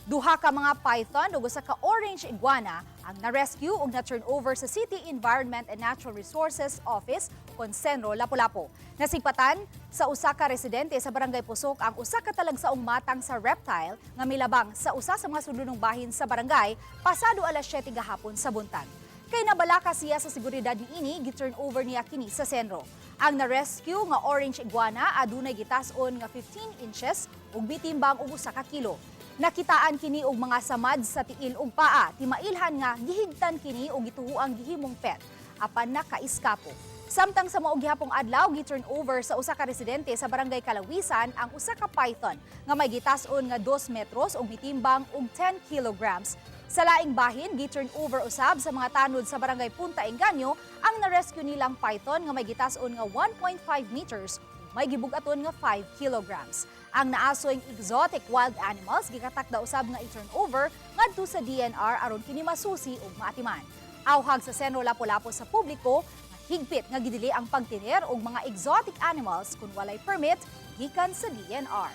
Duha ka mga python ug usa ka orange iguana ang na-rescue ug na-turn over sa City Environment and Natural Resources Office kon Cenro Lapu-Lapu. Nasigpatan sa usa ka residente sa Barangay Pusok ang usa ka talagsaong matang sa reptile nga milabang sa usa sa mga sudlonong bahin sa barangay pasado alas 7 gahapon sa buntag. Kay nabalaka siya sa seguridad niini, gi-turn over niya kini sa Cenro. Ang na-rescue nga orange iguana adunay gitas-on nga 15 inches ug mitimbang og 1 ka kilo. Nakitaan kini og mga samad sa tiil ug paa, timailhan nga gihigtan kini og gituhuang gihimong pet apan nakaiskapo. Samtang sa mao gihapong adlaw, gi-turn over sa usa ka residente sa Barangay Kalawisan ang usa ka python nga may gitas-on nga 2 metros ug mitimbang og 10 kilograms. Sa laing bahin, gi-turn over usab sa mga tanod sa Barangay Punta Engaño ang na-rescue nilang python nga may gitas-on nga 1.5 meters ug may gibug-aton nga 5 kilograms. Ang naasoyng exotic wild animals gikatakda usab nga i-turn over ngadto sa DENR aron kini masusi ug maatiman. Awhag sa Cenro Lapu-Lapu sa publiko nga higpit nga gidili ang pagtiner og mga exotic animals kung walay permit gikan sa DENR.